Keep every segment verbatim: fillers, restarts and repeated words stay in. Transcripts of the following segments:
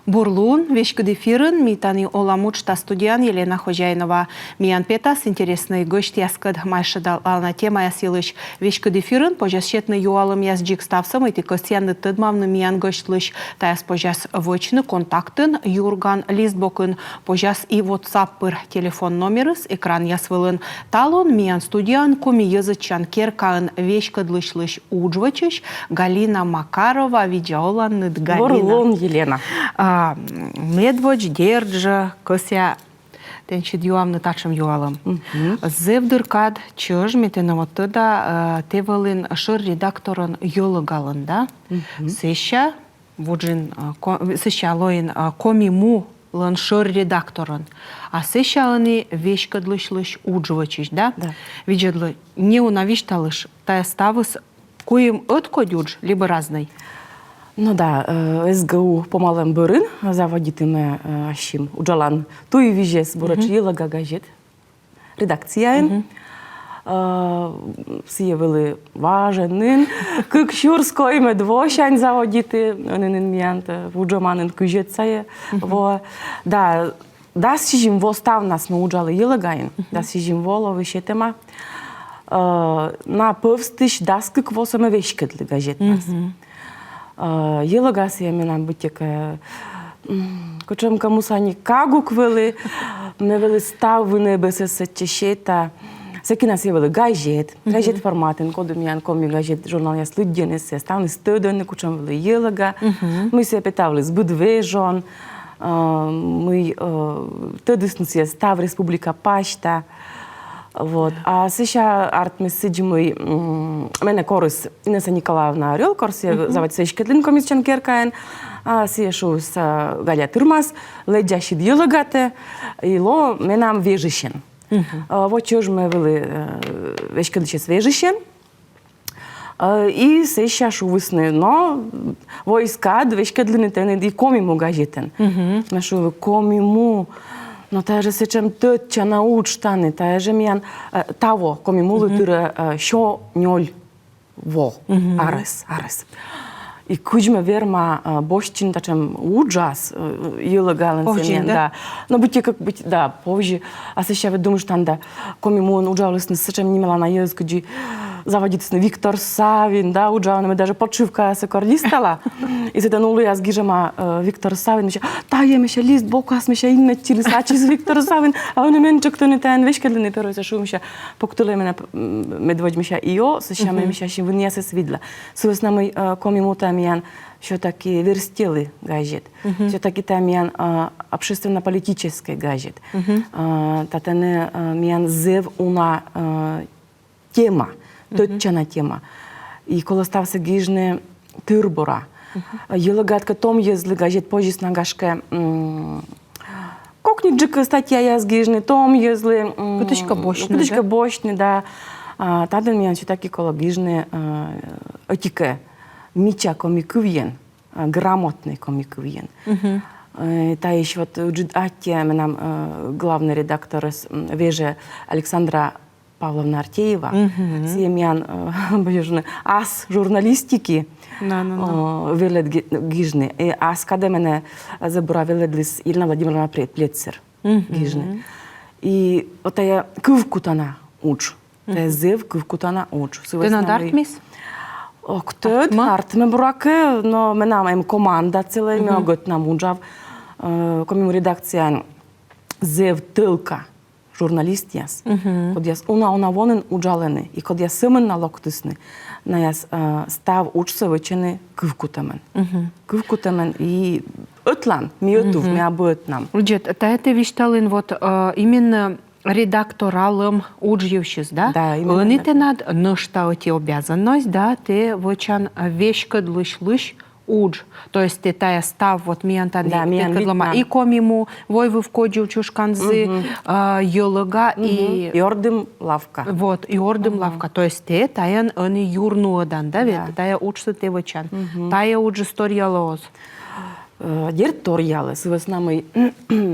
Бур лун, веськыд эфирын «Ми тані олам» уджтас, студияын Елена Хозяинова. Миян петас интереснӧй гӧсьтъяскӧд майшӧдалана темаяс йылысь. Веськыд эфирын позяс сетны юалӧмъяс дзик ставсӧ, мый ті кӧсъянныд тӧдмавны миян гӧсьтлысь. Тайӧс позяс вӧчны Контактын, Юрган листбокын, позяс и WhatsApp пыр. Телефон номерыс экранъяс вылын. Талун миян студияын Коми йӧзӧдчан керкаын веськӧдлысьлысь уджвӧчысь Галина Макарова. Видза оланныд, Галина. Бур лун, Елена. А, медводз, дерт жӧ, кӧсъя тэнсьыд юавны татшӧм юалӧм. Мгм. Зэв дыр кад чӧж ме тэнӧ вот тӧда, э, тэ вӧлін шӧр редакторӧн «Йӧлӧгалӧн», да? Мгм. Сэсся вуджин, э, ко-, сэсся лоин, э, «Коми му» лӧн шӧр редакторӧн. А сэсся ӧні веськӧдлысьлысь уджвӧчысь, да? Да. Видзӧдлы, неуна висьталысь, тайӧ ставыс куим ӧткодь удж либӧ разнӧй? Ну да, э, СГУ помалӧм бӧрын заводиті ме, э, ассьым уджалан туйвизьӧс, буретш, мгм, «Йӧлӧга» газет редакцияын. Мгм. Э, сійӧ вӧлі важӧн нин, кык сюрс коймӧд восянь заводиті, ӧні нин миян тэ вуджӧма нин кызьӧд сайӧ. Мгм. Во. Да, дас сизим во ставнас ме уджалі «Йӧлӧгаын», мгм, дас сизим во лои сетӧма. Э, на пӧвстысь дас кык восӧ ме веськӧдлі газетнас. Мгм. Э, «Йӧлӧга» сійӧ менам быттьӧкӧ, м, кутшӧмкӧ мусаник кагук вӧлі, ме вӧлі став вынӧ бӧрсӧ сэтчӧ сета. Сэки на сійӧ вӧлі газет, мгм, газет форматын, коді миян коми газет, журналъяс лыддьӧны сійӧс, ставныс тӧдӧны, кутшӧм вӧлі «Йӧлӧга», мгм, мый сійӧ петавліс быд вежон, э, мый, э, тӧдісны сійӧс став республика пасьта. Вот. А сэсся артмис сідз, мый, м, менӧ корис Инесса Николаевна Орёл, кор сійӧ, мгм, заводитіс веськӧдлыны Коми йӧзӧдчан керкаын, а сійӧ шуис, а, Галя, тырмас, лэдзасьыд «Йӧлӧгатӧ и ло менам вежысьӧн». Мгм. А, вот чӧж ме вӧлі, э, веськӧдлысьӧс вежысьӧн. Э, и сэсся шуисны: «Но, войскад веськӧдлыны тэныд и «Коми му» газетӧн». Мгм. Ме шуи: «Коми му? Но тайӧ жӧ сэтшӧм тӧдчана удж тані, тайӧ жӧ миян, э, таво, «Коми мулы», мгм, тырӧ, э, сё нёль во, мгм, арӧс, арӧс. И кыдз ме верма, э, босьтчыны татшӧм уджас, э, «Йӧлӧгалӧн» сійӧ миян, да? Но быттьӧкӧ, быттьӧ, да, повзьӧ. А сэсся ведь думыштан да, «Коми муын» уджалісны сэтшӧм нималана йӧз, кыдзи заводитісны Виктор Савин, да, уджалӧны, ме даже подшивкаяссӧ кор листала. И сэтӧн улӧяс гижӧма, э, Виктор Савин, мися, тайӧ, мися, листбокас, мися, иннӧтчыліс, ачыс Виктор Савин, а ӧні меным тшӧктӧны тайӧн веськӧдлыны, первойсӧ шуи, мися, пуктылӧй менӧ, м, медводз, мися, и о, сэсся ме, мися, сэтшӧм вынъясӧс видла. Сы вӧсна мый, э, «Коми му» — тайӧ миян всё-таки верстьӧлы газет. Мгм. Всё-таки тайӧ миян, а, общественно-политическӧй газет. Мгм. А, татӧні, а, миян зэв уна, а, тема, мгм, тӧдчана тема. И колӧ ставсӧ гижны тыр-бура. Мгм. А «Йӧлӧгад» кӧ том йӧзлы газет позис на, гашкӧ, м, кокниджык статьяяс гижны том йӧзлы, м, кытыськӧ босьтны, кытыськӧ, да? Босьтны, да. А татӧн миян всё-таки колӧ гижны, а, ӧти-кӧ мича коми кывйӧн, а, грамотнӧй коми кывйӧн. Мгм. Э, таысь вот ыджыд аттьӧ менам, э, главнӧй редакторӧс, м, вежӧ Александра Павловна Артеева. Мгм. Сійӧ миян, э, бӧжны, ас журналистики, на, на, на, э, велӧд ги-, гижны. Э, ас кадӧ менӧ зэв бура велӧдліс Елена Владимировна Пле-, Плетцер, мгм, гижны. И вот тайӧ кывкутана удж. Тайӧ зэв кывкутана удж. Сы вӧсна мый... Тэнад артмис? Ог тӧд, артмӧ, артмӧ, буракӧ, но менам эм команда целӧй, ми, мгм, ӧгӧтнам уджав, э, «Коми му» редакцияын зэв тӧлка журналистъяс, мгм, кодъяс уна-уна во нин уджалӧны, и кодъяс сӧмын на локтісны, наяс, э, став уджсӧ вӧчӧны кывкутӧмӧн. Мгм. Кывкутӧмӧн и ӧтлаын, ми ӧтув, мгм, ми абу ӧтнам. Видзӧд, тайӧ тэ висьталін вот, э, именно редакторалӧм удж йывсьыс, да? Да, именно. Ӧні тэнад нӧшта ӧти обязанность, да, тэ вӧчан, э, веськӧдлысьлысь удж. То есть тэ тайӧ став, вот миян тані, да, миян веськӧдлӧма и «Коми му», «Войвыв кодзув», «Чушканзі», мгм, э, «Йӧлӧга», мгм, и «Ордым лавка». Вот, и «Ордым лавка». Ага. То есть тэ тайӧн ӧні юрнуӧдан, да, ведь? Да. Тайӧ уджсӧ тэ вӧчан. Мгм. Тайӧ уджыс торъялӧ оз? Э, дерт, торъялӧ, сы вӧсна мый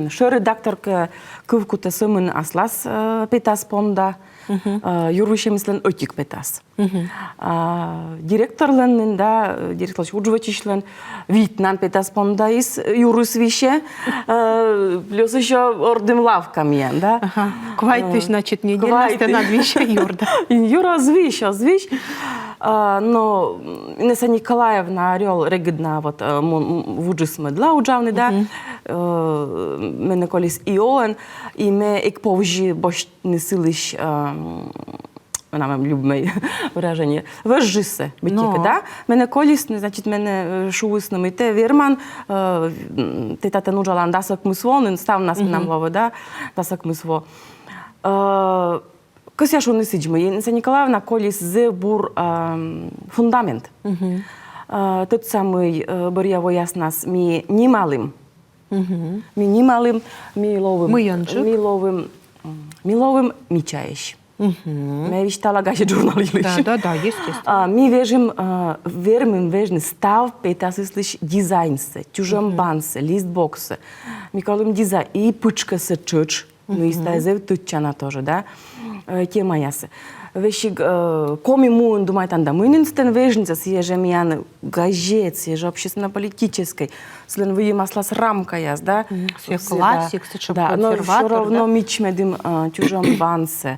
шӧр редактор кӧ кывкутӧ сӧмын аслас, э, петас понда, э, юр висьӧмыслӧн ӧтик петас. А директорлӧн нин, да, э, директорлысь удж вӧчысьлӧн витьнан петас пондаыс юрыс висьӧ, э, плюс ещё ордым лавка миян, да. Ага. Квайтысь, э, значит, неделяс квайт. Тэнад висьӧ юр, да? Юр оз вись, оз вись. А, но, м, Инесса Николаевна Орёл регыд на вот, э, м, м, вуджис мӧдлаӧ уджавны, да, э, менӧ колис и олӧн, и ме эг повзьы босьтны сылысь, э, м, менам эм любимӧй выражение, вежжисӧ быттьӧкӧ, да? Менӧ колисны, значит, менӧ, э, шуисны, мый тэ верман, э, м, тэ татӧн уджалан дас ӧкмыс во нин, ставнас менам лоӧ, да, дас ӧкмыс во. Э, Кӧсъя шуны сідз, мый Инесса Николаевна колис зэв бур, ам, фундамент. Э, тӧдса, мый, э, бӧръя вояснас ми нималім. Ми нималім, ми ловим. Мыйӧнджык? Ми ловим, м, ми ловим мичаӧсь. Ме висьтала газет-журнал йылысь. Да, да, да, естественно. А, ми вежим, а, вермим вежны став петасыслысь дизайнсӧ, тюжӧмбансӧ, листбоксӧ. Ми колим дизайн и пытшкӧссӧ тшӧтш. Ну, и тайӧ зэв тӧдчана тоже, да, э, темаясӧ. Весиг, э, «Коми муын», думайтан да, мый нин сэтӧн вежны, сійӧ жӧ миян газет, сійӧ жӧ общественно-политическӧй, сылӧн выйым аслас рамкаяс, да. Сійӧ классик, сэтшӧм консерватор, да. Но всё равно мичмӧдім, э, тюжӧмбансӧ.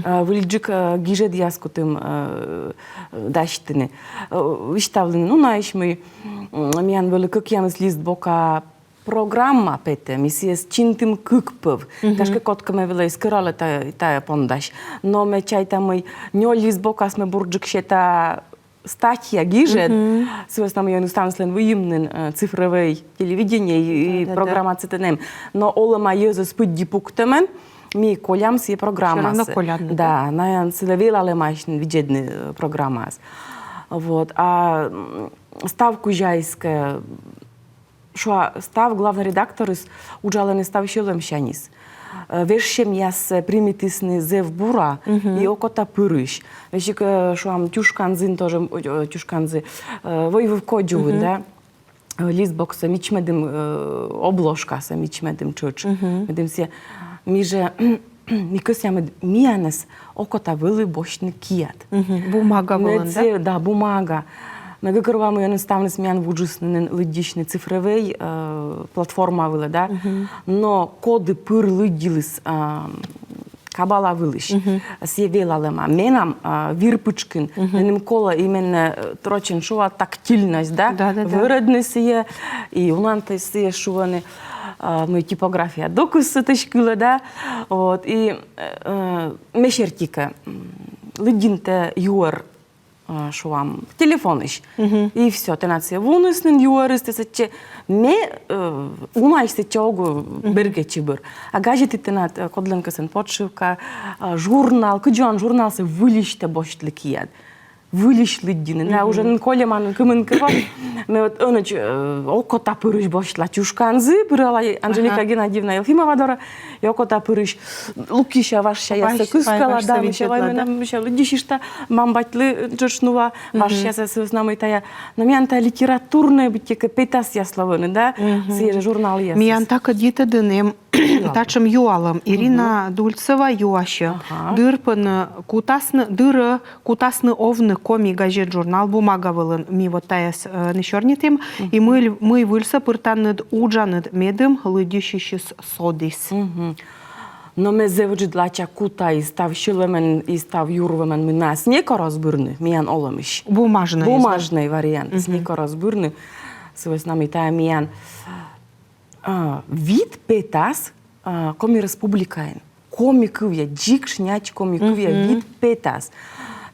Э, выльджык, э, гижӧдъяс кутім, э, дасьтыны. Э, висьтавлыны, ну, наысь, мый, м, миян вӧлі кӧкъямыс листбока программа петӧ, ми сійӧс чинтім кык пӧв. Гашкӧ, кодкӧ ме вӧлі эз кӧралӧ та, тайӧ пондась. Но ме чайта, мый нёль листбокас ме бурджык сета статья гижӧд, сы вӧсна мый ӧні ставныслӧн выйым нин, э, цифрӧвӧй телевидение и, и программа сэтӧн эм. Но олӧма йӧзыс пыдди пуктӧмӧн, ми колям сійӧ программасӧ. Всё равно колядны, да? Да, ная сылы велалӧмаӧсь нин видзӧдны, э, программаас. Вот. А, м, став кузяыс кӧ, шуа, став главный редакторыс уджалӧны став сьӧлӧмсяньыс. Э, вежсьӧмъяссӧ примитісны зэв бура и окота пырысь. Весиг, э, шуам, «Тюшканзін» тоже, э, «Тюшканзі», э, «Войвыв кодзувын», да? Э, листбоксӧ мичмӧдім, э, обложкасӧ мичмӧдім тшӧтш. Медым сійӧ, ми жӧ, ми кӧсъям, мед миянӧс окота вӧлі босьтны киад. Бумага вылын, да? Мед сійӧ, да, бумага. Ме гӧгӧрвоа, мый ӧні ставныс миян вуджисны нин лыддьысьны цифрӧвӧй, э, платформа вылӧ, да. Но коді пыр лыддьыліс, а, кабала вылысь, сійӧ велалӧма. Менам, а, вир пытшкын, меным колӧ именно, э, трочӧн шуа, тактильность, да? Да, да, да. Вӧрӧдны сійӧ, и унаӧн тэ сійӧс шуӧны, а, мый типография докыс сэтысь кылӧ, да? Вот, и, э, ме серти кӧ, м, лыддин тэ юӧр, а, шуам, телефонысь. И всё, тэнад сійӧ вуныс нин юӧрыс, тэ сэтчӧ, ме, э, унаысь сэтчӧ ог бергӧдчы бӧр. А газетыд тэнад, э, кодлӧнкӧ сэн подшивка, а, журнал, кыдз он журналсӧ выльысь тэ босьтлы киад. Выльысь лыддьыны. Да, уже нин кольӧма нин кымынкӧ во. Ме вот ӧнӧдз, э, окота пырысь босьтла «Тюшканзі», пырала Анжелика Геннадьевна Елфимова дорӧ, и окота пырысь лукися важсяяссӧ, кыскала, да, мися, вай, менам, мися, лыддьысьышта, мам-батьлы тшӧтш нуа важсясӧ, сы вӧсна мый тая. Но миян тая литературнӧй быттьӧкӧ петасъяс лоӧны, да, сійӧ жӧ журналъяс. Миян такӧд йитӧдын эм татшӧм юалӧм. Ирина Дульцева юасьӧ. Дыр пӧ нӧ кутасны, дырӧ кутасны овны «Коми газет-журнал» бумага вылын. Ми вот тайӧс, э, нӧ сёрнитім. И мый, мый выльсӧ пыртанныд уджаныд, медым лыддьысьысьыс содіс. Но ме зэв ыджыд лача кута и став сьӧлӧмӧн, и став юр вӧмӧн, мый найӧс некор оз бырны, миян олӧмысь. Бумажнӧй, да? Бумажнӧй вариантыс, некор оз бырны. Сы вӧсна мый тая миян, а, вит петас, а, Коми Республикаын. Коми кывъя, дзик шняч коми кывъя вит петас.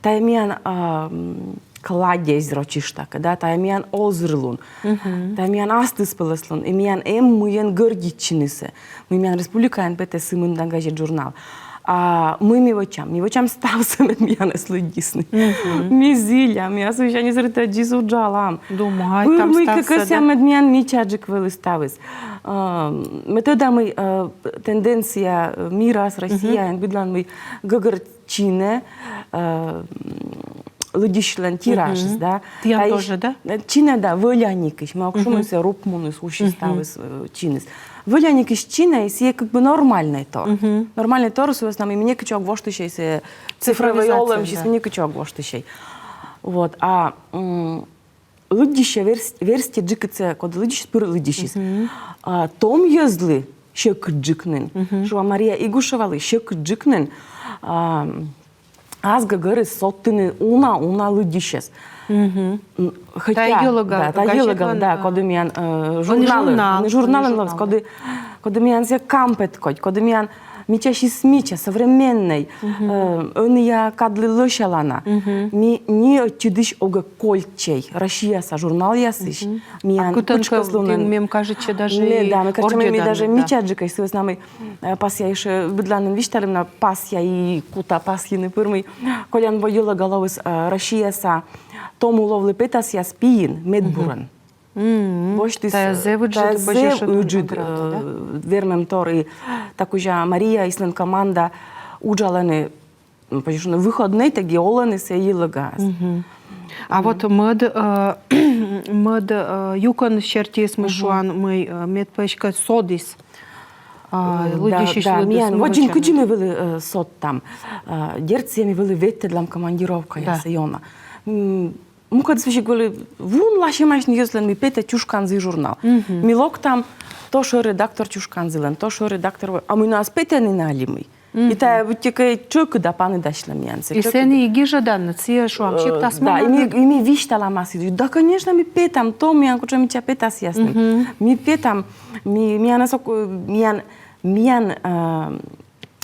Тая миян, а, м, кладезь рочыштакӧ, да, тая миян озырлун. Тая миян аслыспӧлӧслун. И миян эм мыйӧн гордитчынысӧ. Мый миян республикаын петӧ сымында газет-журнал. А мый ми вӧчам? Ми вӧчам ставсӧ, мед миянӧс лыддисны. Ми зілям, ми асывсяньыс рытӧдзыс уджалам. Думайтам ставсӧ, да. Пыр мыйкӧ кӧсъям, мед миян мичаджык вӧлі ставыс. А, ме тӧда, мый, а, тенденция, э, мирас, Россияын, быдлаын, мый гӧгӧртчыны, э, м, лыддьысьлӧн тиражыс, да. Тіян тоже, да? Э, чинӧ, да, вӧляникысь. Ме ог шу, мый сійӧ рупмуныс, усис ставыс, э, чиныс. Вӧляникысь чинӧ, и сійӧ как бы нормальнӧй тор. Нормальнӧй тор, сы вӧсна мый ми некытчӧ ог воштысьӧй сійӧ цифрӧвӧй олӧмысь, ми некытчӧ ог воштысьӧй. Вот, а м, лыддьысьӧ верст-, верстьӧджыкытсӧ, коді лыддьысис, пыр лыддьысис. А том йӧзлы сьӧкыдджык нин. Шуа, Мария Игушевалы сьӧкыдджык нин. А, ас гӧгӧрыс содтыны уна, уна лыддьысьӧс. М, хотя, тайӧ йӧлӧгаӧн, да, тайӧ йӧлӧгаӧн, да, коді миян, э, журналын, журналын, журналын, коді, коді миян сійӧ кампет кодь, коді миян мичаысь мича, современнӧй, э, ӧнія кадлы лӧсялана. Ми ни ӧтчыдысь огӧ кольччӧй Россияса журналъясысь. Миян пытшкӧслунӧн. Мем кажитчӧ даже, да, ме кажитчӧ, ми даже мичаджыкӧсь, сы вӧсна мый, э, пасъя ещӧ быдлаын висьталім на, пасъя и кута пасйыны пыр, мый колян во йӧлӧга лоис, э, Россияса том уловлы петасъяс пиын медбурӧн. Босьтіс, тайӧ зэв ыджыд, тайӧ зэв ыджыд, э, вермӧм тор, и та кузя Мария и сылӧн команда уджалӧны, м, позьӧ шуны, выходнӧйтӧг и олӧны сійӧ йӧлӧгаас. А вот мӧд, э, мӧд, э, юкӧн сертиыс, мый шуан, мый, э, медпӧсь кӧ содіс. А, э, лыддьысьысь, да, лыддьысьысь, миян водзын кыдзи ми вӧлі, э, содтам. Э, дерт, сійӧ ми вӧлі ветлӧдлам командировкаясӧ ёна. М, Мукӧдыс весиг вӧлі вун ласьӧмаӧсь нин йӧзлӧн, мый петӧ «Чушканзі» журнал. Ми локтам, то шӧр редактор «Чушканзілӧн», то шӧр редактор, а мый найӧ петӧны на али мый. И тайӧ быттьӧкӧ тшӧкыда паныдасьлӧ миянсӧ. И сэні и гижӧданныд, сійӧ, шуам, сиктас. Да, и ми, и ми висьталам асьныс. Да, конечно, ми петам, то миян кутшӧм мича петасъяс нин. Ми петам, ми, миянӧс ог, миян, миян, э,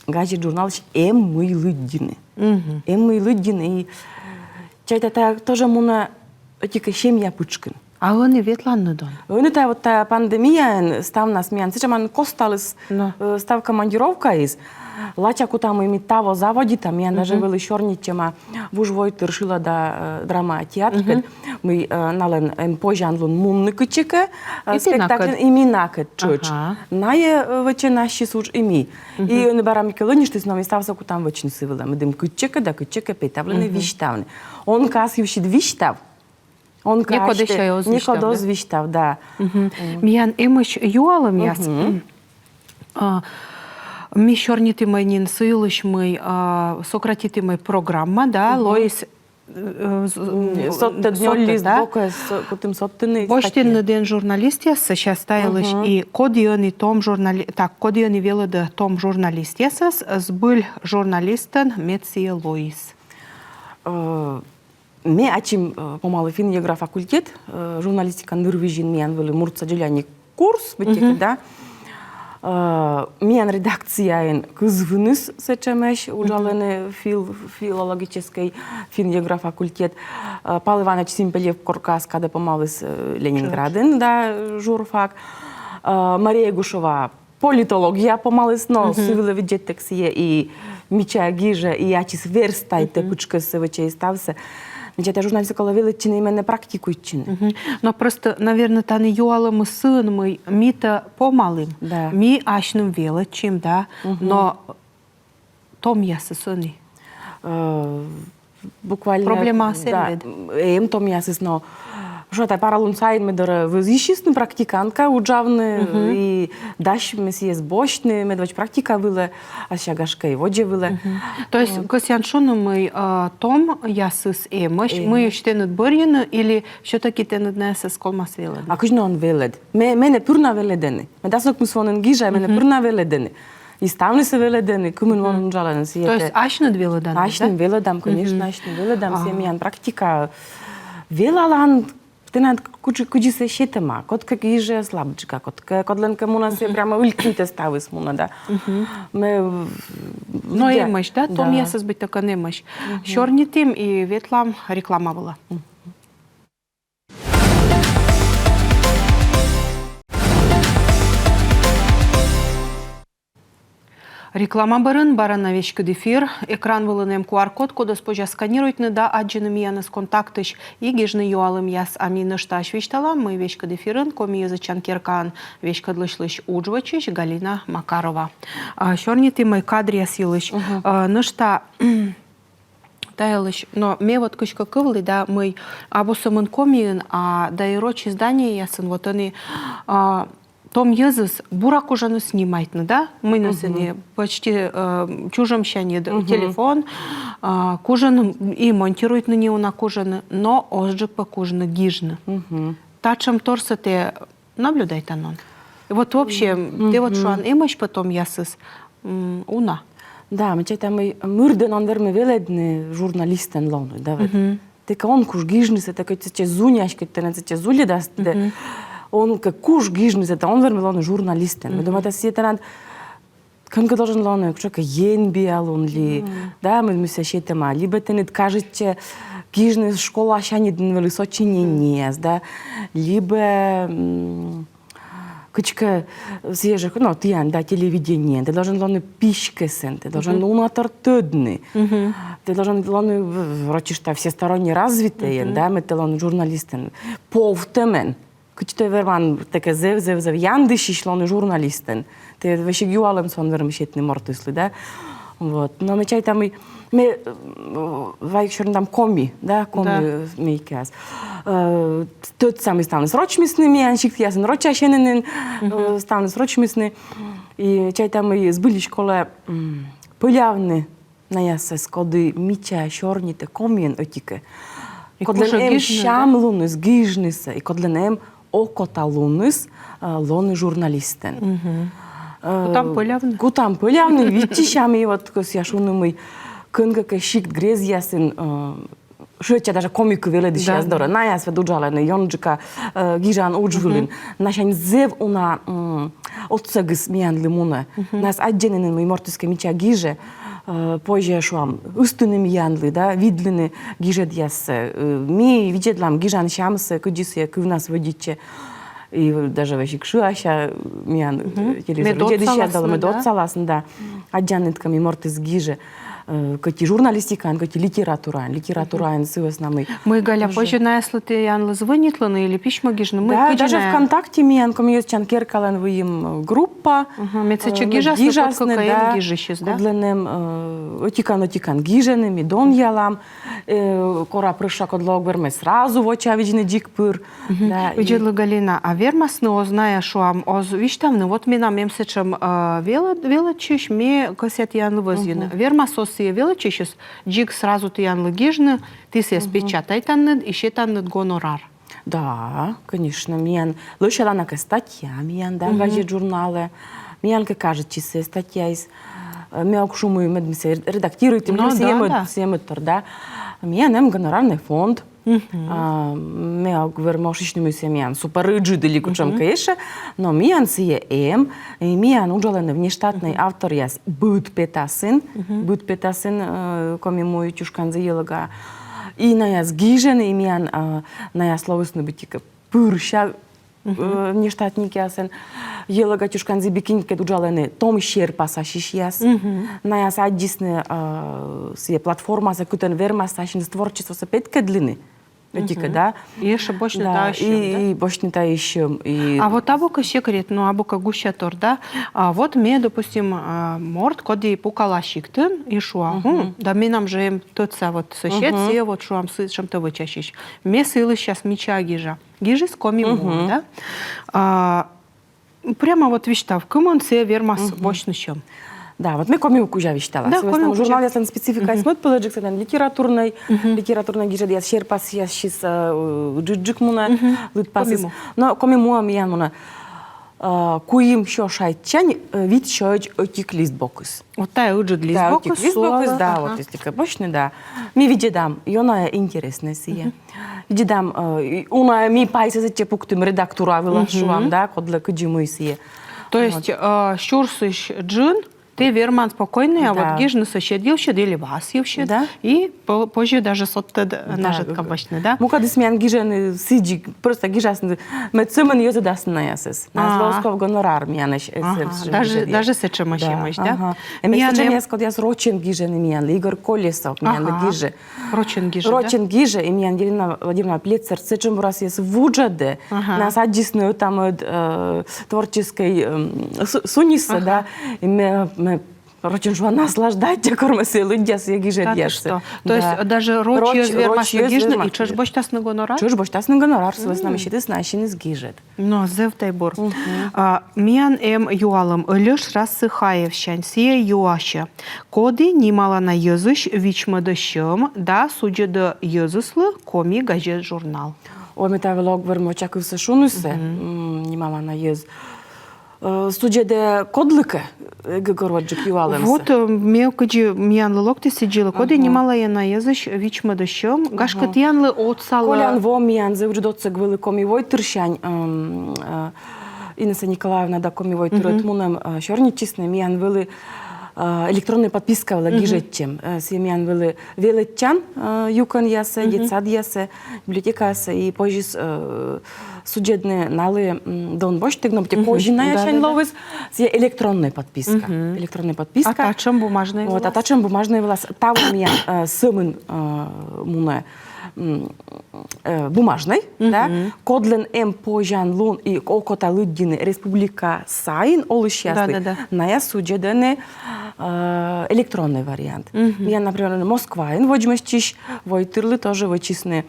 газет-журналысь эм мый лыддьыны. Эм мый лыддьыны, и чайта, тайӧ тоже мунӧ ӧтикӧ семья пытшкын. А ӧні ветланныд он? Ӧні тайӧ вот тайӧ пандемияӧн ставнас миян сэтшӧма нин косталіс, э, став командировкаыс. Лача кута, мый ми таво заводитам, миян даже вӧлі сёрнитчӧма вужвойтыр шылада, э, драма театркӧд, мый, э, налӧн эм позянлун мунны кытчӧкӧ, э, спектакльын, и ми накӧд тшӧтш. Найӧ, э, вӧчӧны ассьыс удж, и ми. И ӧні бара мыйкӧ ӧньыштіс, но ми ставсӧ кутам вӧчны сы вылӧ, медым кытчӧкӧ да кытчӧкӧ петавлыны, висьтавны. Он кӧ ас йывсьыд висьтав, он кӧ некод ас йывсьыд, некод оз висьтав, да. Миян эмӧсь юалӧмъяс. А, ми сёрнитімӧй нин сы йылысь, мый, а, сократитімӧй программа, да, лоис, э, з-, м, содтӧд, содтӧд, нёль лист, да? Бокӧ с-, кутім содтыны. Босьтінныд эн журналистъяссӧ, щас та йылысь, и коді ӧні том журнали-, так, коді ӧні велӧдӧ том журналистъясӧс, збыль журналистӧн мед сійӧ лоис. Э, Ме ачым, э, помалі финн-йӧгра факультет, э, журналистика нырвизьын, миян вӧлі муртса дзоляник курс, быттьӧкӧ, да. Э, миян редакцияын кызвыныс сэтшӧмӧсь, уджалӧны фил-, филологическӧй, финн-йӧгра факультет. Э, Пал Иваныч Симпелев коркӧ ас кадӧ помаліс, э, Ленинградын, да, журфак. Э, Мария Игушева политология помаліс, но сы вылӧ видзӧдтӧг сійӧ и мича гижӧ, и ачыс верстайтӧ пытшкӧссӧ, вӧчӧ и ставсӧ. Мича тайӧ журналистика вылӧ велӧдчыны и менӧ практикуйтчыны. Но просто, наверно, тані юалӧмыс сыын, мый ми-тӧ помалім, да, ми асьным велӧдчим, да, но томъясыс ӧні. Э, буквально, проблемаыс эм, да, вед? Эм томъясыс, но шуа, тайӧ паралун сайын ме дорӧ вӧзйысисны практикантка уджавны, и дась ме сійӧс босьтны медводз практика вылӧ, а сэсся, гашкӧ, и водзӧ вылӧ. То есть кӧсъян шуны, мый, э, томъясыс эмӧсь, мыйысь тэныд бӧрйыны, или всё-таки тэныд найӧс колмас велӧдны? А кыдз нӧ он велӧд? Ме-, менӧ пыр на велӧдӧны. Ме дас ӧкмыс во нин гижа, менӧ пыр на велӧдӧны. И ставнысӧ велӧдӧны, кымын во нин уджалӧны сійӧ. То есть асьныд велӧданныд, да? Асьным велӧдам, конечно, асьным велӧдам, сійӧ миян практика. Велалан, тэнад кыдзи-, кыдзи сійӧ сетӧма. Кодкӧ гижӧ слабджыка, кодкӧ, кодлӧнкӧ мунӧ сійӧ прямо ылькымтӧ ставыс мунӧ, да. Ме, но эмӧсь, да, томъясыс быттьӧкӧ эмӧсь. Сёрнитім и ветлам реклама вылӧ. Реклама бӧрын бара на веськыд эфир. Экран вылын эм QR-код, кодӧс позяс сканируйтны да аддзыны миянӧс Контактысь и гижны юалӧмъяс. А ми нӧшта висьталам, мый веськыд эфирын Коми йӧзӧдчан керкаын веськӧдлысьлысь удж вӧчысь Галина Макарова. А, сёрнитім мый кадръяс йылысь. А, нӧшта Тайӧ йылысь. Но ме вот кыськӧ кывлі, да, мый абу сӧмын Комиын, а да и роч изданиеясын, вот ӧні, а, том йӧзыс бура кужӧны снимайтны, да, мыйныс ӧні почти, э, чужӧмсяньыд телефон, а, кужӧны и монтируйтны неуна кужӧны, но озджык пӧ кужны гижны. Татшӧмторсӧ тэ наблюдайтан он? Вот вообще, тэ вот шуан, эмӧсь пӧ томъясыс, м, уна. Да, ме чайта, мый мырдӧн он вермы велӧдны журналистӧн лоны, да, вот. Тэ кӧ он куж гижнысӧ, тэ кӧ сэтчӧ зунясь, кӧ тэнад сэтчӧ зульӧдас, тэ он кӧ куж гижнысӧ, тэ он вермы лоны журналистӧн. Ме думайта, сійӧ тэнад кӧнкӧ должен лоны кутшӧмкӧ енбиалун ли, да, мый, мый сійӧ сетӧма, либӧ тэныд кажитчӧ гижны школасяньыд нин вӧлі сочинениеяс, да, либӧ, м, кыдзкӧ сійӧ жӧ, но, тіян, да, телевидениеын, тэ должен лоны писькӧсын, тэ должен унатор тӧдны, тэ должен лоны в-, врачишта всесторонне развитӧйӧн, да, мед тэ лоны журналистӧн, повтӧмӧн. Кыдз тэ верман, тэ кӧ зэв, зэв, зэв яндысьысь лоны журналистӧн, тэ весиг юалӧмсӧ он вермы сетны мортыслы, да. Вот. Но ме чайта, мый ме, э, вайӧ сёрнитам коми, да, коми, э, мыйкӧ. Э, тӧдса, мый ставныс рочмисны, миян сиктъясын роча сенінын, э, ставныс рочмисны. И чайта, мый збыльысь колӧ, м, пӧлявны наясӧс, коді мича сёрнитӧ комиӧн ӧти-кӧ. И кодлӧн эм сямлуныс гижнысӧ, и кодлӧн эм окоталуныс, а, лоны журналистӧн. Э, кутам пӧлявны. Кутам пӧлявны, виччысям, и вот кӧсъя шуны, мый кӧнкӧ кӧ сикт-грездъясын, э, шыӧдча даже коми кыв велӧдысьяс дорӧ. Наяс ведь уджалӧны ёнджыка, э, гижан удж вылын. Насянь зэв уна, м, отсӧгыс миянлы мунӧ. Наяс аддзӧны нин, мый мортыс кӧ мича гижӧ, э, позьӧ, шуам, ыстыны миянлы, да, видлыны гижӧдъяссӧ. Э, ми видзӧдлам гижан сямсӧ, кыдзи сійӧ кывнас вӧдитчӧ. И даже весиг шыася миян, э, телевизор видзӧдысьяс, да, мед отсаласны, да. Аддзанныд кӧ, мый мортыс гижӧ, э, кӧть и журналистикаын, кӧть и литератураын. Литератураын сы вӧсна мый. Мый, Галя, позьӧ наяслы, тіянлы звӧнитлыны или письмӧ гижны? Мый, да, кыдзи даже ВКонтакте миян Комиӧсчан керкалӧн выйым, э, группа. Мед сэтчӧ, э, гижасны, гижасны, кӧнкӧ кӧ эм гижысьыс, да? Кодлӧн эм, э, ӧтикӧн-ӧтикӧн гижӧны, ми донъялам. Э, кора прӧща, кодлы ог вермӧй сразу вочавидзны дзик пыр. Да, и видзӧдлы, Галина, а вермасны оз, найӧ, шуам, оз висьтавны, вот менам эм сэтшӧм, э, велӧ-, велӧдчысь, ме кӧсъя тіянлы вӧзйыны. Вермас оз сійӧ велӧдчысьыс дзик сразу тіянлы гижны, ті сійӧс печатайтанныд и сетанныд гонорар? Да, конечно, миян лӧсялана кӧ статья миян, да, газет-журналӧ. Миян кӧ кажитчис сійӧ статьяыс, э, ме ог шу, мый мед ми сійӧ редактируйтім, ну, сійӧ мӧд-, сійӧ мӧдтор, да. Миян эм гонорарный фонд. А, ме ог вермы ошйысьны, мый сійӧ миян супер ыджыд или кутшӧмкӧ ещӧ, но миян сійӧ эм, и миян уджалӧны внештатнӧй авторъяс быд петасын, быд петасын, э, Коми му чушканзі йӧлӧгаӧ. И наяс гижӧны, и миян, а, наяс лоисны быттьӧкӧ пырся, э, внештатникъясӧн. Йӧлӧга чушканзі бикиньыдкӧд уджалӧны том серпасасьысьяс. Наяс аддзисны, э, сійӧ платформасӧ, кытӧн вермас ассьыныс творчествосӧ петкӧдлыны. Ӧти-кӧ, да? И ещӧ босьтны таысь сьӧм, да? И босьтны таысь сьӧм, и... А вот абу кӧ секрет, ну, абу кӧ гусятор, да? А вот ме, допустим, а, морт, коді пукалӧ сиктын, и шуа, «М, да менам жӧ эм тӧдса вот сосед, сійӧ вот, шуам, сэтшӧмтӧ вӧчасьысь. Ме сы йылысь час мича гижа». Гижис «Коми му», да? А, прямо вот висьтав, кымын сійӧ вермас босьтны сьӧм. Да, вот ме «Коми му» кузя висьтала. Да, «Коми му» кузя. Журналъяслӧн спецификаыс мӧд пӧлӧсджык, сэтӧн литературнӧй, литературнӧй гижӧдъяс, серпасъясысь, э, ыджыдджык мунӧ, лыдпасыс. «Коми му». Но «Коми му» миян мунӧ, э, куим сё шайтсянь, э, вит сёӧдз ӧтик листбокыс. Вот тайӧ ыджыд листбокыс, да, вот, если кӧ босьтны, да. Ми видзӧдам, ёна интереснӧ сійӧ. Видзӧдам, э, и уна ми пайсӧ сэтчӧ пуктім редактура вылас, шуам, да, кодлы кыдзи мый сійӧ. То есть, э, сюрсысь джын тэ верман спокойнӧя вот гижны сосед йывсьыд или вас йывсьыд, да, и по-, позьӧ даже содтӧд нажӧтка босьтны, да? Мукӧдыс миян гижӧны сідзи, просто гижасны, мед сӧмын йӧзӧдасны наясӧс. Наяслы оз ков гонорар миянӧс. Ага, даже, даже сэтшӧмӧсь эмӧсь, да? Ага. Эмӧсь сэтшӧмъяс, кодъяс рочӧн гижӧны миянлы, Игорь Колесов миянлы гижӧ. Рочӧн гижӧ, да? Рочӧн гижӧ, и миян Елена Владимировна Плетцер сэтшӧм бурасӧ вуджӧдӧ. Ага. Наяс аддзисны ӧта-мӧд, э, творческӧй, эм, су-, суниссӧ, да? И ме, ме рочӧн жӧ наслаждайтчӧ, кор мӧ сійӧ лыддьӧ сійӧ гижӧдъяссӧ. Так что. То есть даже роч йӧз вермас гижны, и тшӧтш босьтасны гонорар? Тшӧтш босьтасны гонорар, сы вӧсна мый сетісны ассьыныс гижӧд. Но зэв тай бур. А, миян эм юалӧм Ӧльӧш Рассыхаевсянь, сійӧ юасьӧ: коді нималана йӧзысь вичмӧдӧ сьӧм да судзӧдӧ йӧзыслы коми газет-журнал? О, ме та вылӧ ог вермы воча кывсӧ шунысӧ, м, нималана йӧз. Э, судзӧдӧ кодлыкӧ, э, гӧгӧрводжык юалӧмсӧ. Вот, э, ме кыдзи миянлы локтіс сідзлы, коді нималана йӧзысь вичмӧдӧ сьӧм, гашкӧ тіянлы отсалӧ. Колян во миян зэв ыджыд отсӧг вылӧ «Коми войтырсянь», м, э, Инесса Николаевна да «Коми войтыр» ӧтмунӧм, э, сёрнитчисны, миян вӧлі, э, электроннӧй подписка вылӧ гижӧдчӧм. Э, сійӧ миян вӧлі велӧдчан, э, юкӧнъясӧ, детсадъясӧ, библиотекаясӧ, и позис, э, судзӧдны налы, м, дон босьттӧг, но быттьӧ козинаясянь лоис, сійӧ электроннӧй подписка. Электроннӧй подписка. А татшӧм бумажнӧй вылас? Вот, а татшӧм бумажнӧй вылас. Таво миян, э, сӧмын, э, мунӧ, м, э, бумажнӧй, да, кодлӧн эм позянлун и окота лыддьыны республика сайын олысьяслы, да, да, да, ная судзӧдӧны, э, электроннӧй вариант. Миян, например, Москваын водзмӧстчысь войтырлы тоже вӧчисны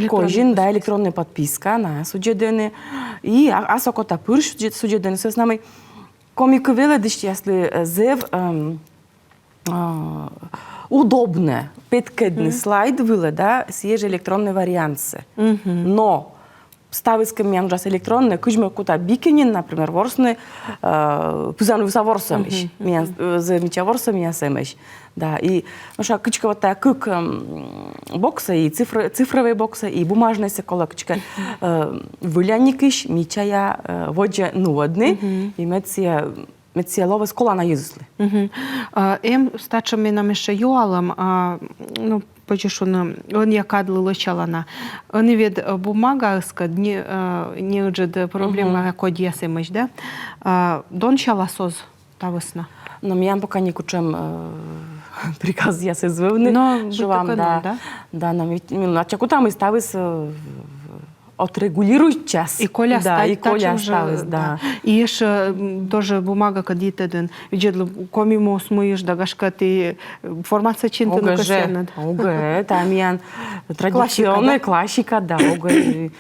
козин, да, электроннӧй подписка, ная судзӧдӧны. И а, ас окота пыр судзӧ-, судзӧдӧны, сы вӧсна мый коми кыв велӧдысьяслы, э, зэв, эм, а, удобнӧ петкӧдны слайд вылӧ, да, сійӧ жӧ электроннӧй вариантсӧ. Но ставыс кӧ миян уджас электроннӧй, кыдз ме кута Бикинин, например, ворсны, э, пызан вывса ворсӧмысь. Миян, э, зэв мича ворсӧмъяс эмӧсь. Да, и, ну, ша, кыдзкӧ вот тайӧ кык, эм, боксӧ, и цифр-, цифрӧвӧй боксӧ, и бумажнӧйсӧ колӧ кыдзкӧ, э, вӧляникысь мичаа, э, водзӧ нуӧдны, и мед сійӧ мед сійӧ лоис колана йӧзыслы. Мгм. А, эм татшӧм менам ещӧ юалӧм, а, ну, позьӧ шуны, ӧнія кадлы лӧсялана. Ӧні ведь, э, бумагаыскӧд не, э, неыджыд проблема кодьяс эмӧсь, да? А, донсялас оз та вӧсна? Но миян пока некутшӧм, э, приказъяс эз вӧвны. Но шуам, да. Да, но ведь, ну, ача кутам и ставыс, э, отрегулируйтчас. И коляс, да, и коляс ставыс, да. И ещӧ, м, тоже бумага кӧ дитӧдын. Видзӧдлы, коми муыс муысь да, гашкӧ, ті, э, форматсӧ чинтыны кӧсъянныд. Огӧ, та миян традиционнӧй классика, да, огӧ.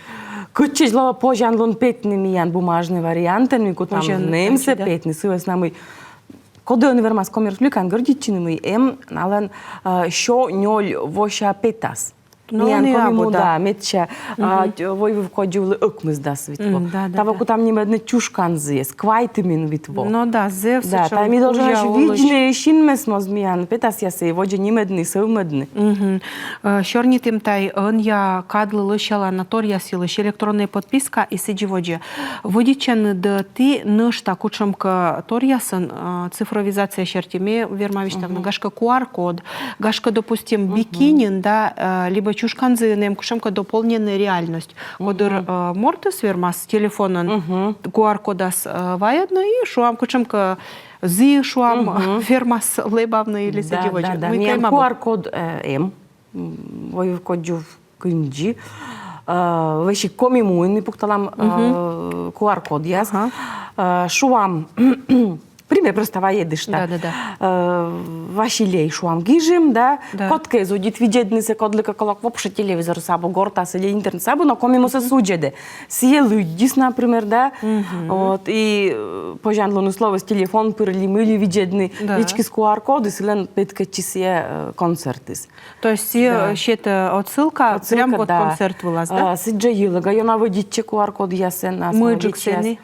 Кытчӧдз лоӧ позянлун петны миян бумажнӧй вариантӧн, ми кутам нэмсӧ петны, сы вӧсна мый коді ӧні вермас Коммерсреспубликаӧн гордитчыны, мый эм налӧн, э, сё нёль вося петас. Миян коми му, да, медся, а, войвыв кодзувлы ӧкмысдас вит во. Таво кутам нимӧдны «Чушканзіӧс», квайтымын вит во. Но да, зэв. Да, та ми долженӧсь видзны синмӧс, моз миян петасъяссӧ водзӧ нимӧдны, сӧвмӧдны. Э, сёрнитім тай ӧнія кадлы лӧсялана торъяс йылысь, электроннӧй подписка и сідзи водзӧ. Вӧдитчанныд ті нӧшта кутшӧмкӧ торъясын, э, цифровизация серти, ме верма висьтавны, гашкӧ, QR-код, гашкӧ, допустим, Бикинин, да, э, либӧ Чушканзіын эм кутшӧмкӧ дополненная реальность. Кодыр, э, мортыс вермас телефонын QR-кодас, э, вайӧдны и, шуам, кутшӧмкӧ зі, шуам, вермас лэбавны или сідзи водзӧ. Да, да, да. Миян QR-код, э, эм, м, войвыв кодзув кындзи. Э, весиг Коми муын ми пукталам, э, QR-кодъяс. Э, шуам, пример просто вайӧдышта. Да, да, да. Э, «Василей», шуам, гижим, да? Да. Кодкӧ эз удит видзӧднысӧ, кодлыкӧ колӧ вообще телевизорыс абу, гортас или интернетыс абу, но коми мусӧ судзӧдӧ. Сійӧ лыддис, например, да? Вот, и, э, позянлуныс лоис телефон пыр ли мый ли видзӧдны, вичкис QR-код, и сылӧн петкӧдчис сійӧ, э, концертыс. То есть, э, сетӧ отсылка прям вот концерт вылас, да? А, сідз жӧ Елага ёна вӧдитчӧ QR-кодъясӧн, а, мыйджык сэні.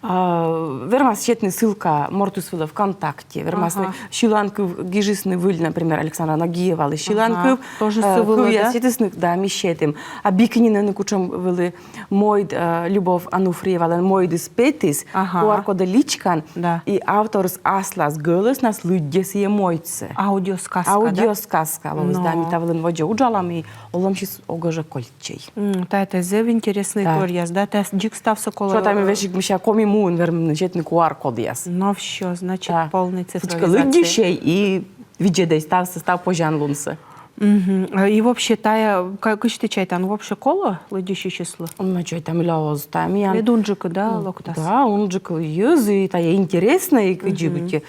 А, вермас сетны ссылка мортыс вылӧ ВКонтакте, вермасны сьыланкыв, гижисны выль, например, Александра Нагиевалы сьыланкыв, тоже сы вылӧ, да? Кывъяс сетісны, да, ми сетім. А Бикининын кутшӧм вӧлі мойд, э, Любовь Ануфриевалӧн мойдыс петіс, QR-кодӧ личкан, и авторыс аслас гӧлӧснас лыддьӧ сійӧ мойдсӧ. Аудиосказка, да? Аудиосказка лоис, да, ми та вылын водзӧ уджалам, и олӧмсьыс огӧ жӧ кольччӧй. М, тайӧ, тайӧ зэв интереснӧй торъяс, да, тайӧ дзик ставсӧ колӧ. Что там весиг, мися, Коми муын вермӧны сетны QR-кодъяс. Но всё, значит, полный цифровизация. Лыддьысьӧй и видзӧдӧй ставсӧ, став позянлунсӧ. Мгм. И вообще, тайӧ, ка-, кыдз тэ чайтан, вообще колӧ лыддьысьысьыслы? Ме чайта, мыйла оз, тайӧ миян. Мед унджык, да, локтас? Да, унджык йӧз, и тайӧ интереснӧ, и кыдзи быттьӧ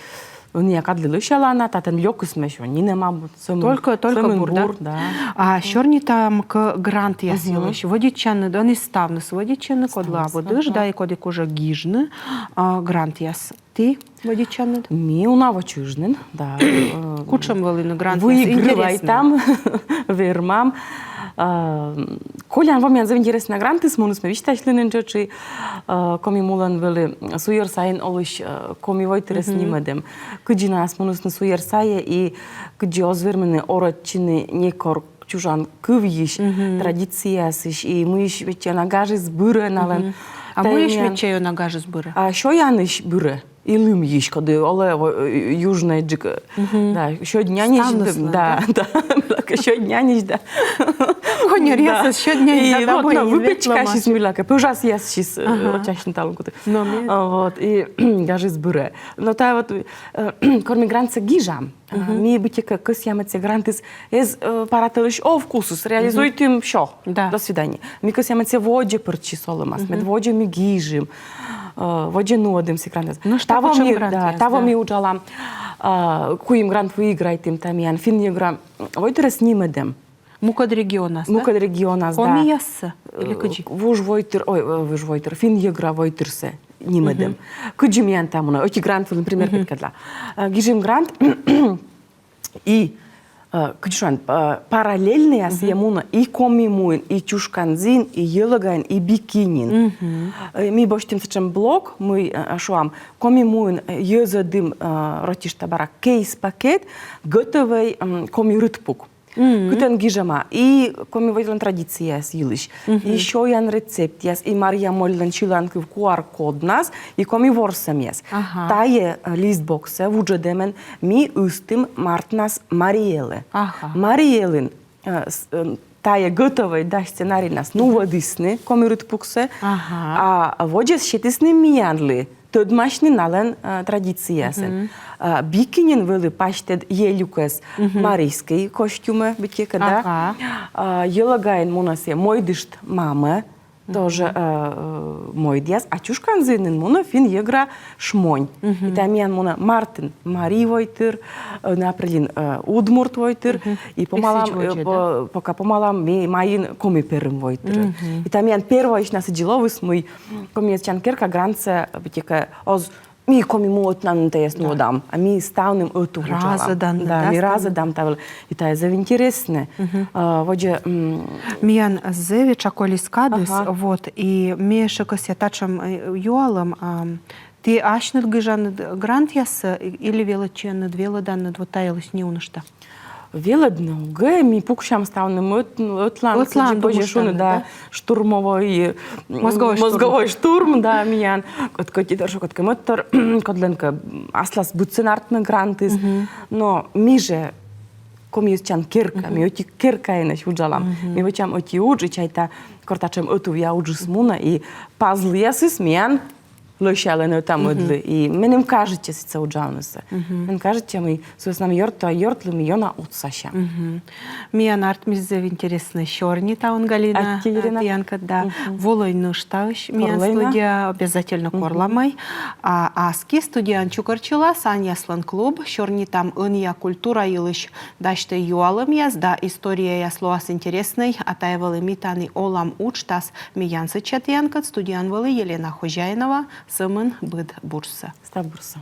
Ӧнія кадлы лӧсялана, татӧн лёкыс мем сё нинӧм абу, сӧмын, только, только сӧмын бур, да. Бур, да. А сёрнитам кӧ грантъяс йылысь. Вӧдитчанныд, ӧні ставныс вӧдитчӧны, кодлы абу дыш, да, и коді кужӧ гижны, а, грантъяс. Ті вӧдитчанныд? Ми уна во чужнын, да. Э, кутшӧм вӧліны грантъяс? Выигрывайтам, вермам. Э, колян во миян зэв интереснӧй грантыс муніс, ме висьтасьлі нин тшӧтш, э, Коми мулӧн вӧлі суйӧр сайын олысь, э, коми войтырӧс нимӧдӧм. Кыдзи найӧ мунісны суйӧр сайӧ и кыдзи оз вермыны орӧдчыны некор чужан кывйысь, традицияясысь, и мыйысь вӧтчӧма, гажыс бырӧ налӧн. А мыйысь вӧтчӧма, гажыс бырӧ? А сёянысь бырӧ. И лымйысь, коді олӧ во, э, южнӧйджык, э, да, сёдз няньысь, да, да, да, сёдз няньысь, да. Коньӧръясыс сёдз няньысь, да, да, вот, но выпечкасьыс мыйлакӧ, пӧжасъясысь, э, ачасьны талун кутӧ. А, вот, и гажыс бырӧ. Но тайӧ вот, э, кор ми грантсӧ гижам, а, ми быттьӧкӧ кӧсъям, мед сійӧ грантыс эз, э, пара тӧлысь ов кусыс, реализуйтім, всё. Да. До свидания. Ми кӧсъям, мед сійӧ водзӧ пӧрччис олӧмас, мед водзӧ ми гижим, э, водзӧ нуӧдім сійӧ грантсӧ. Ну, таво ми, да, таво ми уджалам, э, куим грант выиграйтім, та миян финн-йӧгра войтырӧс нимӧдӧм. Мукӧд регионас, да? Мукӧд регионас, да. Комияссӧ? Или кыдзи? Э, вуж войтыр, ой, э, вуж войтыр, финн-йӧгра войтырсӧ нимӧдӧм. Кыдзи миян та мунӧ, ӧти грант вылын пример петкӧдла. Э, гижим грант, и, э, кыдзи шуан, э, параллельнӧя сійӧ мунӧ и Коми муын, и Чушканзиын, и Йӧлӧгаын, и Бикинин. Э, ми босьтім сэтшӧм блок, мый, э, шуам, Коми муын, э, йӧзӧдім, э, рӧтиштӧ бара кейс-пакет, готовӧй, м, коми рытпук. Кытӧн гижӧма и коми войтырлӧн традицияяс йылысь, и сёян рецептъяс, и Марья Мольлӧн сьыланкыв, QR-коднас, и коми ворсӧмъяс. Ага. Тайӧ, э, листбоксӧ вуджӧдӧмӧн ми ыстім мартнас Марий Элӧ. Ага. Марий Элын, э, с-, э, тайӧ готовӧй, да, сценарийнас нуӧдісны коми рытпуксӧ, а водзӧс сетісны миянлы тӧдмасьны налӧн, э, традицияясӧн. Э, Бикинин вӧлі пасьтӧд елюкӧс марийскӧй костюмӧ быттьӧкӧ, да. Ага. Э, Йӧлӧгаын мунӧ сійӧ мойдышт мамӧ, тоже, э, э, мойдъяс, а Чушканзиын мунӧ финн-йӧгра шмонь. И та миян мунӧ мартын марий войтыр, э, на апрельын, э, удмурт войтыр, и помалам, э, по-, пока помалам ми майын коми перым войтыр. И та миян первойысь на сідзи лоис, мый Коми йӧзӧдчан керка грантсӧ быттьӧкӧ оз, ми, Коми му, ӧтнанным тайӧс нуӧдам, а ми ставным ӧтув уджалам. Разӧдан, да, ми разӧдам та вылӧ. И тайӧ зэв интереснӧ. А, водзӧ, м, миян зэв этша колис кадыс, вот, и ме ещӧ кӧсъя татшӧм, э, юалӧм, ам, ті асьныд гижанныд грантъяссӧ или велӧдчанныд, велӧданныд вот та йылысь неунышта? Велӧдны огӧ, ми пуксям ставным ӧт-, ӧтлаын, ӧтлаын, кыдзи позьӧ шуны, да, штурмовой, э, мозговой штурм. Мозговой штурм, да, миян. Кодкӧ ӧти тор шуӧ, кодкӧ мӧд тор, кодлӧнкӧ аслас быдсӧн артмӧ грантыс. Но ми жӧ Коми йӧзӧдчан керка, ми ӧти керка енэжъяс уджалам. Ми вӧчам ӧти удж, и чайта, кор татшӧм ӧтувъя уджыс мунӧ, и пазлъясыс миян лӧсялӧны ӧта-мӧдлы. И меным кажитчӧ сэтшӧм уджавнысӧ. Меным кажитчӧ, мый сы вӧсна мый ёрт-, ёртлы ми ёна отсасям. Миян артмис зэв интереснӧй сёрни, таун, Галина. Аттьӧ, Ирина. Тіянкӧд, да. Волӧй нӧшта миян студияӧ, обязательно корламӧй. А аски студияын чукӧртчылас «Аньяслӧн клуб». Сёрнитам ӧнія культура йылысь дасьтӧй юалӧмъяс да историяяс лоас интереснӧй. А тайӧ вӧлі «Ми тані олам» уджтас. Ме янсӧдча тіянкӧд, студияын вӧлі Елена Хозяинова. Сӧмын быд бурсӧ. Став бурсӧ.